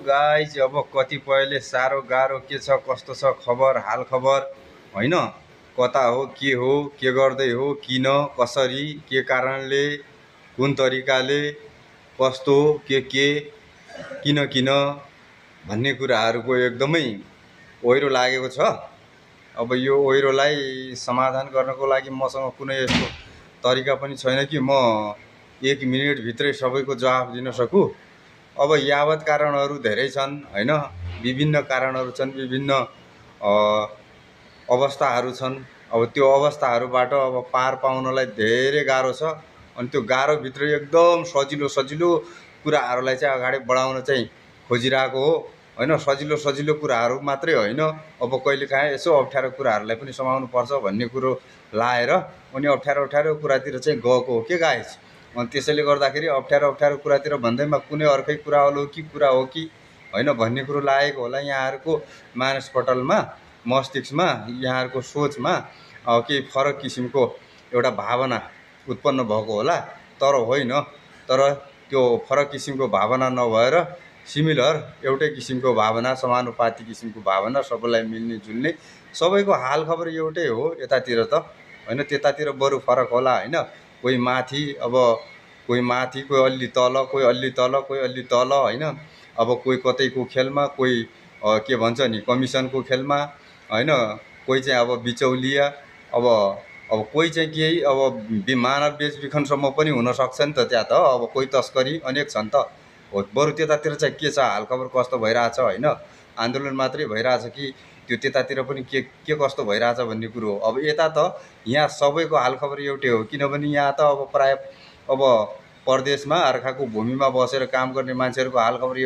Guys, अब कतिपयले साह्रो गाह्रो के छ कस्तो छ खबर हाल खबर होइन, कता हो के गर्दै हो, किन कसरी के कारणले कुन तरिकाले कस्तो के किन भन्ने कुराहरूको एकदमै ओहिरो लागेको छ। अब यो ओहिरोलाई समाधान गर्नको लागि मसँग कुनै यस्तो तरिका पनि छैन कि म 1 मिनेटभित्रै सबैको जवाफ दिन सकूँ। अब यावत कारणहरू धेरै छन् होइन, विभिन्न कारणहरू छन्, विभिन्न अवस्थाहरू छन्। अब त्यो अवस्थाहरूबाट अब पार पाउनलाई धेरै गाह्रो छ। अनि त्यो गाह्रोभित्र एकदम सजिलो कुराहरूलाई चाहिँ अगाडि बढाउन चाहिँ खोजिरहेको हो होइन। सजिलो कुराहरू मात्रै होइन, अब कहिलेकाहीँ यसो अप्ठ्यारो कुराहरूलाई पनि समाउनु पर्छ भन्ने कुरो लाएर अनि अप्ठ्यारो कुरातिर चाहिँ गएको हो के गाइज। अनि त्यसैले गर्दाखेरि अप्ठ्यारो कुरातिर भन्दैमा कुनै अर्कै कुरा हो कि होइन भन्ने कुरो लागेको होला यहाँहरूको मानसपटलमा, मस्तिष्कमा, यहाँहरूको सोचमा केही फरक किसिमको एउटा भावना उत्पन्न भएको होला। तर होइन, तर त्यो फरक किसिमको भावना नभएर सिमिलर एउटै किसिमको भावना, समानुपाती किसिमको भावना, सबैलाई मिल्ने जुल्ने, सबैको हाल खबर एउटै हो यतातिर त होइन। त्यतातिर बरु फरक होला होइन। कोही माथि, अब कोही माथि, कोही अलि तल, कोही अलि तल, कोही अलि तल होइन। अब कोही कतैको खेलमा, कोही के भन्छ नि कमिसनको खेलमा होइन, कोही चाहिँ अब बिचौलिया, अब कोही चाहिँ केही अब मानव बेचबिखनसम्म पनि हुनसक्छ नि त त्यहाँ त। अब कोही तस्करी अनेक छन् त। बरु त्यतातिर चाहिँ के छ हालखबर कस्तो भइरहेछ होइन, आन्दोलन मात्रै भइरहेछ कि त्यो त्यतातिर पनि के कस्तो भइरहेछ भन्ने कुरो हो। अब यता त यहाँ सबैको हालखबर एउटै हो, किनभने यहाँ त अब प्रायः अब परदेशमा अर्काको भूमिमा बसेर काम गर्ने मान्छेहरूको हालखबर